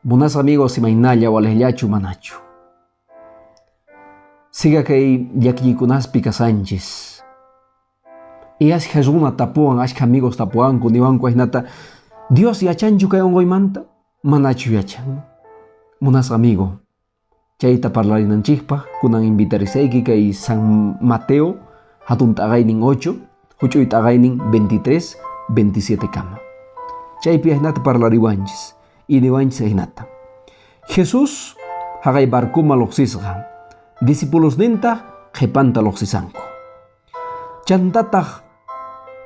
Munasqa amigos, imaynalla walejllachu manachu. Siga kay llakiykunaspi kasanchis. Y ashka runa tapuwan, ashka amigos tapuwanku, niwanku ajinata, Dios yachanchu kay unquymanta? Manachu yachan. Munasqa amigo, chayta parlarinanchikpaq kunan invitarisayki kay San Mateo hatun t'aqaynin 8, huch'uy t'aqaynin 23, 27 kama. Chaypi ajinata parlariwanchis y niwanchis ajinata. Jesús haqay barcuma luqsisqa, discipulosninta qhipanta luqsisanku. Chantataq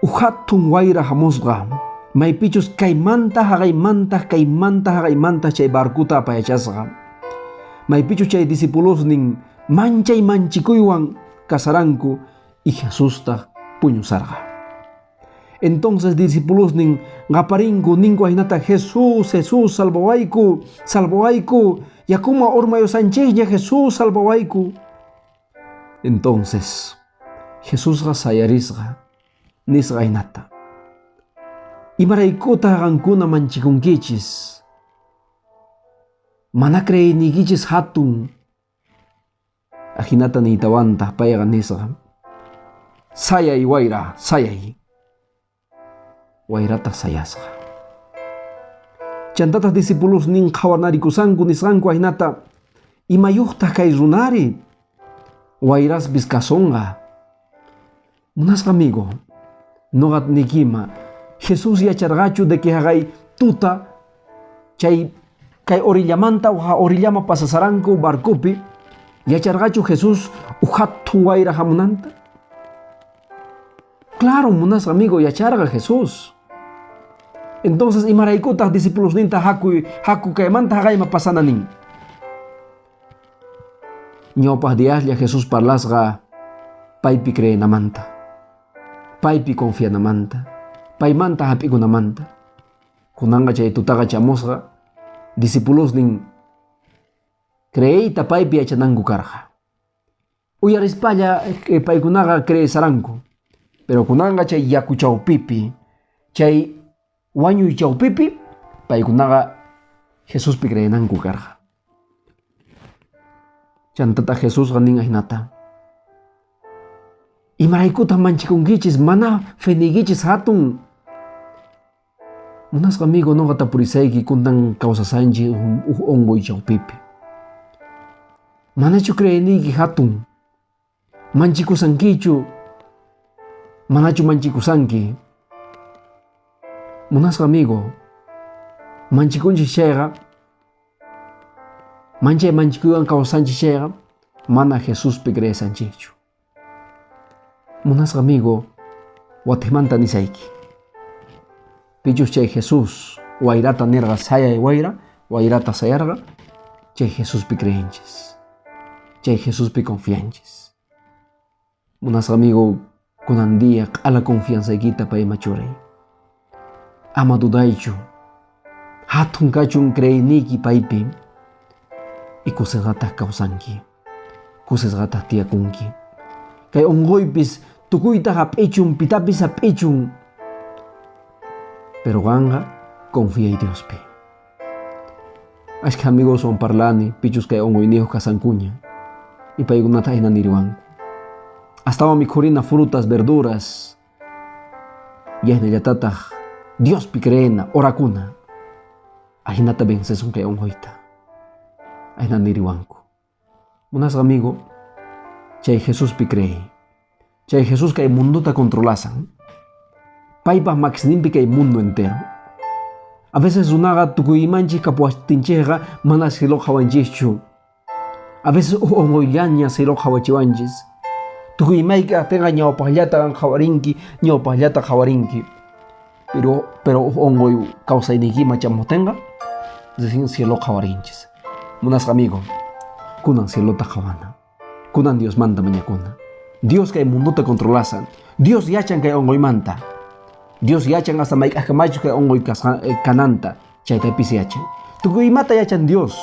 uj hatun wayra hamusqa, maypichus kaymanta haqaymanta kaymanta haqaymanta chay barcuta apayachasqa. Maypichus chay discipulosnin manchay manchikuywan kasaranku y Jesusta puñusarqa. Entonces discipulosnin qaparinku ninku ajinata Jesús, Jesús, salvawayku, salvawayku, yakuma urmayusanchikña Jesús, salvawayku. Entonces Jesusqa sayarisqa nisqa ajinata. Imaraykutaq qankuna manchikunkichis? Mana creeyniykichis hatun. Ajinata niytawantaq payqa nisqa. Sayay wayra, sayay. Wayrataq sayasqa. Chantataq discipulosnin qhawanarikusanku nisqanku ajinata imayuqtaq kay runari? Wayraspis kasonqa. Munasqa amigo, noqa niykima, Jesús yacharqachu de que haqay tuta chay kay orillamanta waja orillama pasasaranku barcopi, yacharqachu Jesús uj hatun wayra hamunanta? Claro, munasqa amigo, yacharqa Jesús. Entonces, imaraykutaq discipulosninta haku haku kaymanta haqayma pasana nin. Ñawpaq diaslla Jesús parlasqa paypi creenamanta, paypi confianamanta, paymanta hap'ikunamanta. Kunanqa chay tutaqa chamusqa discipulosnin creeyta paypi yachananku karqa. Uyarispalla paykunaqa creesaranku. Pero kunanqa chay yaku chawpipi, chay wañuy chawpipi paykunaqa Jesuspi creenanku karqa. Chantata Jesusqa nin ajinata. Imaraykutaq manchikunkichis mana feniykichis hatun. Munasqa amigo noqa tapurisayki kunan kawsasanchik uj unquy chawpipi. Manachu creeyniyki hatun? Manchikusankichu? Manachu manchikusanki? Munasqa amigo, manchikunchik chayqa, manchay manchikuywan kawsanchik chayqa, mana Jesuspi creesanchikchu. Munasqa amigo, watimanta nisayki. Pichus chay Jesús wayrata nirqa sayay wayra, wayrata sayarqa, chay Jesuspi creenchis. Chay Jesuspi confianchis. Munasqa amigo, kunan día q'ala confianzaykita payman churay. Ama dudaychu. Hatun kachun creeyniyki paypi. Y kusisqataq kawsanki. Kusisqataq tiyakunki. Kay unquypis tukuyta hap'ichun, pitapis hap'ichun. Pero qanqa confiay Diospi. Ashka amigoswan parlani, pichus kay unquyniyuq kasankuña. Y paykunata ajina niriwanku. Astawan mikhurina frutas, verduras. Y ajinallatataq Diospi creena, orakuna. Ajinata vencesun kay unquyta. Ajina niriwanku. Munasqa amigo, chay Jesuspi creey. Chay Jesús kay mundota controlasan. Paypaq makisninpi kay mundo entero. A veces runaqa tukuy imanchik kapuwaptinchikqa mana cielo qhawanchikchu. A veces uj unquyllaña cielo qhawachiwanchis. Tukuy imayki kaqtinqa ñawpaqllata qan qhawarinki, ñawpaqllata qhawarinki. Pero uj unquy kawsayniykima chamuqtinqa recién cielo qhawarinchis. Munasqa amigo, kunan cielota qhawana. Kunan Diosmanta mañakuna. Dios kay mundota controlasan. Dios yachan kay unquymanta. Dios yachan hasta mayk'aqkamachu kay unquy kananta. Chaytapis yachan. Tukuy imata yachan Dios.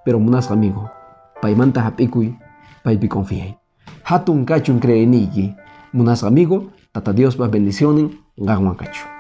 Pero munasqa amigo, paymanta hap'ikuy, paypi confiay. Hatun kachun creeyniyki. Munasqa amigo, Tata Diospa bendicionin qanwan kachun.